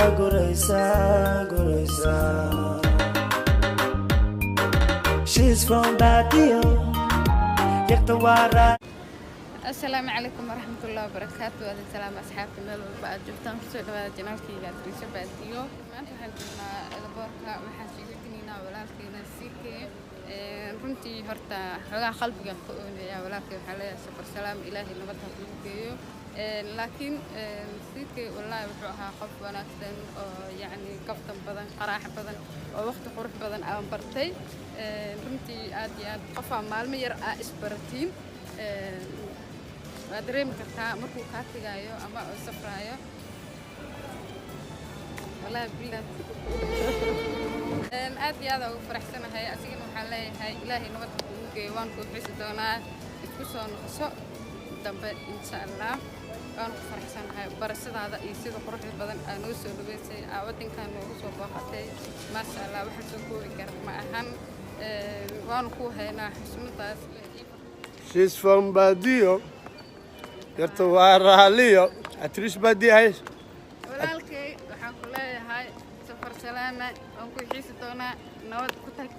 Guraysa, guraysa. She's from Badio. Yarta waa Asalaamu calaykum waraxmatullahi wabarakaatu. Waadin salaam asxaabta meel walba aad joogtaan. Kusoo dhawaada channelkayga Adriisho Baadiyo. Maanta waxaan joognaa airportka, waxaan sheeganaynaa walaalkeena CK. Runtii horta xoogaa qalbigan ka oonaya walaalkay. Waxaa leeyahay safar salaam, Ilaahay nabad ha kugu geeyo. Laakiin CK wallaahi wuxuu ahaa qof wanaagsan oo yacni kaftan badan, qaraax badan oo waqti qurux badan aan bartay. Runtii aad iyo aad qofaa maalmo yar aa isbaratiin waa dareemi kartaa markuu kaa tegaayo ama uu safraayo. Wallaahi billaah aad iyo aad ugu faraxsanahay. Asigana waxaan leeyahay Ilaahay nabad ha kugu geeyo, waan kuu xisi doonaa, isku soo noqosho dambe insha Allah. Waan ku faraxsanahay barashadaada iyo sida quruxda badan aa noo soo dhaweysay, aa waddankan noogu soo booqatay. Maasha Allah, waxa soo koobi kara ma ahan. Waanu kuu haynaa xusmadaas. She's from Badio. Yarta waa raaliyo. Atrish Badio hays. Walaalkay waxaan ku leeyahay safar salaama, waan ku xiisi doonaa, nabad ku tag.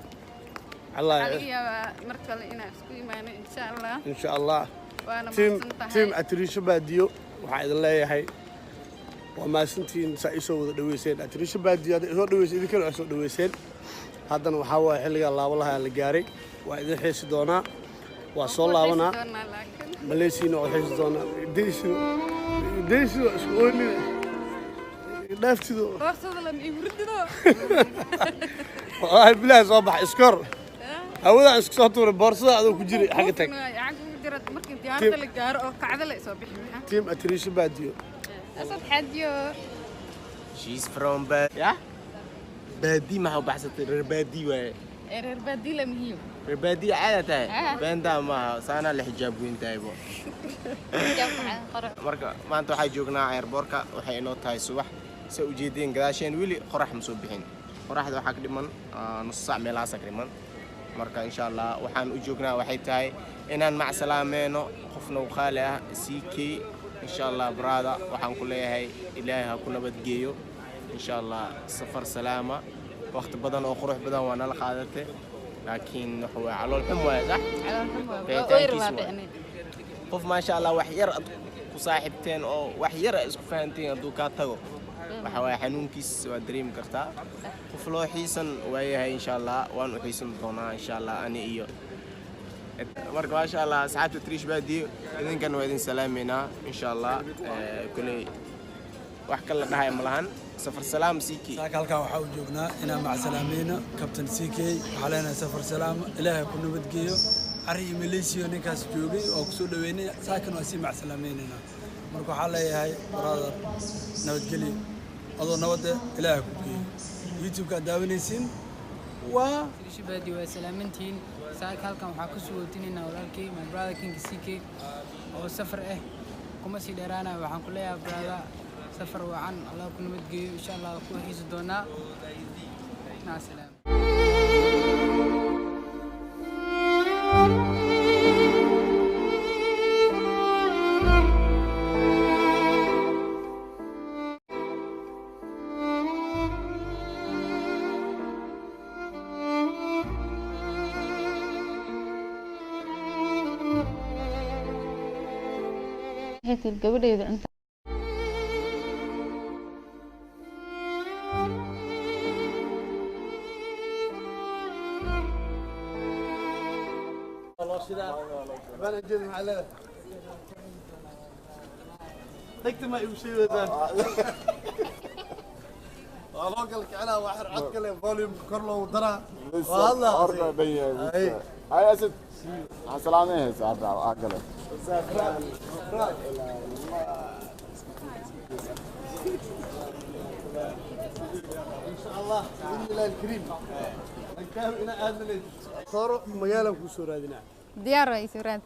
Allah. Waxaa laga yaabaa mar kale inaan isku imaano insha Allah. Insha Allah. Waana Team mahadsan tahay. Team Atrish Badio waxaan idin leeyahay waa mahadsantihiin saa isoo wada dhaweyseen. Atrish Badio hadda isoo dhaweysay, idinkana waa soo dhaweyseen. Haddana waxaa waaye xilligaa laabalaha la gaaray. Waa idin xiisi doonaa. Waa soo Waan ku xiisi laabanaa. doonaa laakiin. Malaysiina waa xiisi doonaa. Deysido. Deysido isku oonin. Dhaaftido. Boorsada lan igu ridido. Wallaahi bilaahi soo bax iskor. Hawadaan isku soo tuuray boorsada adoo ku jiray xagga tag. Lacag ugu jira markii diyaaradda la gaaro oo kacda la isoo bixi maxaa. Team Atrish Badio. Asad Xadiyo. She's from ba yeah? Baadi maxaa u baxsatay? Reer baadi waaye. Ee reer baadi la muhiim. Reer baadi caada tahay. Ah. Beentaa maaha, saanaa la xijaab weyn tahaybo. Qoro. Marka maanta waxaa joognaa airportka, waxay inoo tahay subax. Sa ujeedeen gadaasheen weli qorax ma soo bixin. Qoraxda waxaa ka dhiman nus saac meelahaasa ka dhiman. Marka insha Allah waxaan u joognaa waxay tahay inaan macsalaameeno qofna u qaali ah, CK. Insha Allah brother, waxaan ku leeyahay Ilaahay ha ku nabadgeeyo. Insha Allah safar salaama. Waqti badan oo qurux badan waa nala qaadatay, laakiin waxa waaye calool xum waaye, sax. Calool xum waa. Bixitaankiisa Waa waaye. oy. Qof maasha Allah wax yar aad ku saaxiibteen oo wax yar aad isku fahanteen hadduu kaa tago, waxa waaye xanuunkiis waa dareemi kartaa. Qof loo xiisan waayahay, insha Allah waan u xiisan doonaa insha Allah ani iyo. Marka maasha Allah asxaabta Trish Baadiyo, idinkan waa idin salaameynaa insha Allah. Kuley wax kale la dhahay ma lahan. Safar salaam CK. Saaka halkan waxaa u joognaa inaan macsalaamayno Kabtan CK. Waxaa leenahay safar salaama, Ilaahay ku nabadgeeyo. Cari iyo Malaysia ninkaas joogay oo kusoo dhaweynay, saakan waa sii macsalaamaynaynaa. Marka waxaa leeyahay brother, nabadgelyo, adoo nabadda Ilaahay ku geeyo. YouTube-ka aad daawanaysiin waa Shabaadi. Waa salaamantihiin. Saaka halkan waxaa ku sugootinaynaa walaalkay, my brother King CK oo safar ah. Kuma sii dheeraanaya, waxaan ku leeyahay brother, safar wacan, Allah ku nabadgeeyo. Insha Allah ku xiisi doonaa. Maca salaama. Waxay tiri gabadhayda cunto. Bana jeed maxaa leedahay? Dhegta ma igu sheegaysaa? Waa loo kala kicinaa, waa xir cod kale, volume kor loogu daraa. Waa hadlaa. Horta dhan yahay. Hay Asad. Maxaa salaamayhaysaa hadda aa gale? إن شاء الله بإذن الله الكريم الكام إلى آدم صاروا مجالا كسور هذه. Diyaar waa ii soo raad.